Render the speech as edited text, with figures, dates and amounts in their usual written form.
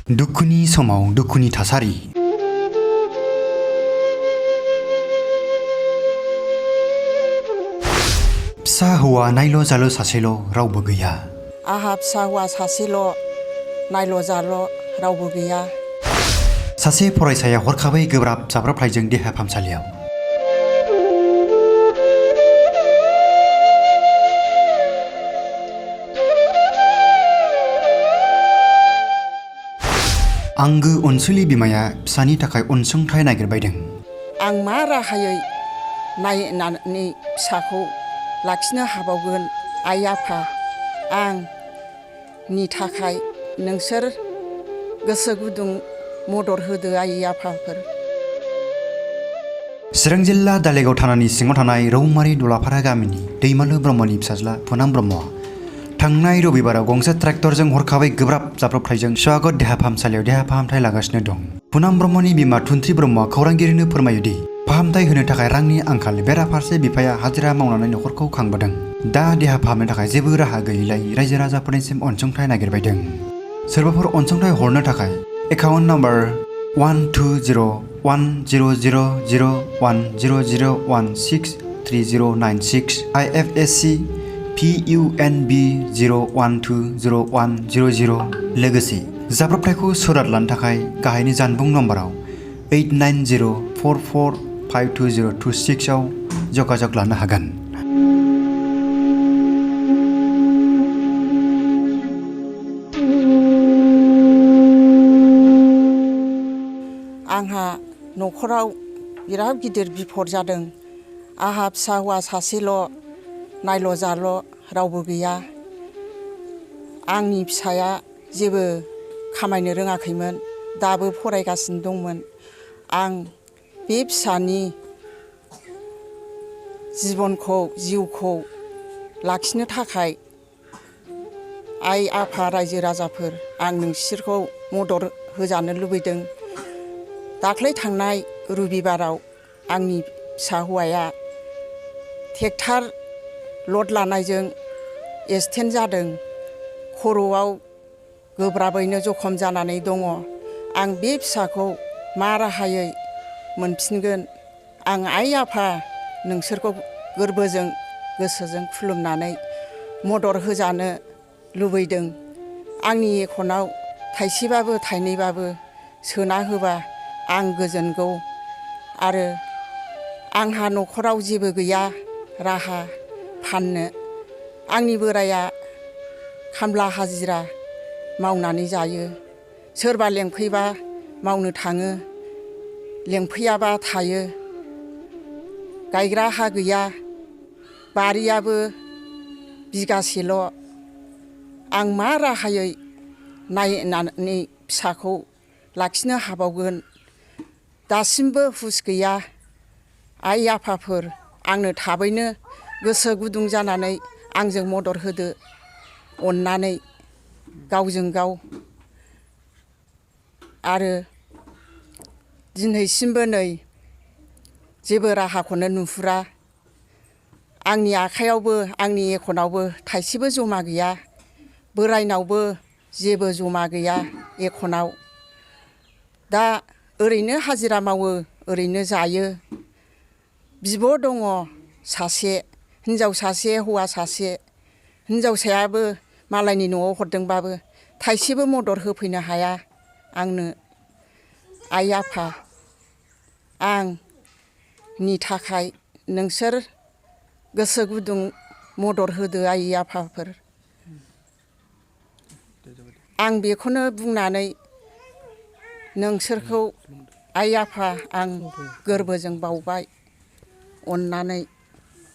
दुखुनि समाव दुखुनि थासारि फिसा हौवा नायल' जाल' सासेल' रावबो गैया। आहा फिसा हौवा सासेल' नायल' जाल' रावबो गैया। सासे फरायसाया हरखाबै गोब्राब जाब्रबथायजों देहा फाहामसालियाव। आंगो अनसुलि बिमाया फिसानि थाखाय अनसुंथाइ नागिरबायदों। आं मा राहायै नायनानै फिसाखौ लाखिनो हाबावगोन आइ आफा, आंनि थाखाय नोंसोर गोसो गुदुं मदद होदो आइ आफाफोर। चिरां जिल्ला दालेगाव थानानि सिङाव थानाय रौमारि दलाफारा गामिनि दैमालु ब्रह्मनि फिसाज्ला पुनाम ब्रह्मआ थांनाय रबिबाराव गंसे ट्रेक्टरजों हरखाबै गोब्राब जाब्रबथायजों स्वागत देहा फाहामसालियाव देहा फाहामथाय लागासिनो दं। पुनाम ब्रह्मनि बिमा थुन्थ्रि ब्रह्मआ खौरांगिरिनो फोरमायोदि फाहामथाय होनो थाखाय रांनि आंखाल, बेराफारसे बिफाया हाजिरा मावनानै नखरखौ खांबोदों। दा देहा फाहामनो थाखाय जेबो राहा गैयैलाय रायजो राजाफोरनिसिम अनसुंथाइ नागिरबायदों। सोरबाफोर अनसुंथाइ हरनो थाखाय एकाउन्ट नाम्बार 120100100163096 IFSC PUNB 0120100 लोगोसे जाब्रबथायखौ सुराद लानो थाखाय गाहायनि जानबुं नम्बराव 8904452026 आव जगाजग लानो हागोन। आंहा न'खराव बिराद गिदिर बिपद जादों। आहा फिसा हौवा सासेल' नायल' जाल' रावबो गैया। आंनि फिसाया जेबो खामायनो रोङाखैमोन, दाबो फरायगासिनो दंमोन। आं बे फिसानि जिउखौ लाखिनो थाखाय आइ आफा रायजो राजाफोर, आं नोंसोरखौ मदद होजानो लुबैदों। दाख्लै थांनाय रबिबाराव आंनि फिसा हौवाया ट्रेक्टर लड लानायजों एक्सिडेन्ट जादों। खर'आव गोब्राबैनो जखम जानानै दङ। आं बे फिसाखौ मा राहायै मोनफिनगोन? आं आइ आफा नोंसोरखौ गोरबोजों गोसोजों खुलुमनानै मदद होजानो लुबैदों। आंनि एकाउन्टआव थाइसेबाबो थाइनैबाबो सोना होबा आं गोजोनगौ। आरो आंहा न'खराव जेबो गैया राहा फाननो। आंनि बोराया खामला हाजिरा मावनानै जायो। सोरबा लेंफैबा मावनो थाङो, लेंफैयाबा थायो। गायग्रा हा गैया, बारियाबो बिगासेल'। आं मा राहायै नायनानै फिसाखौ लाखिनो हाबावगोन? दासिमबो हुस गैया। आइ आफाफोर, आंनो थाबैनो गोसो गुदुं जानानै आंजों मदद होदो अननानै, गावजों गाव। आरो दिनैसिमबो नै जेबो राहाखौनो नुहुरा। आंनि आखाइयावबो आंनि एकाउन्टआवबो थाइसेबो जमा गैया। बोरायनावबो जेबो जमा गैया एकाउन्टआव। दा ओरैनो हाजिरा मावो, ओरैनो जायो। बिब' दङ सासे, हिनजाव सासे हौवा सासे। हिनजावसायाबो मालायनि न'आव हरदोंबाबो थाइसेबो मदद होफैनो हाया आंनो। आइ आफा, आंनि थाखाय नोंसोर गोसो गुदुं मदद होदो आइ आफाफोर। आं बेखौनो बुंनानै नोंसोरखौ आइ आफा आं गोरबोजों बावबाय अननानै।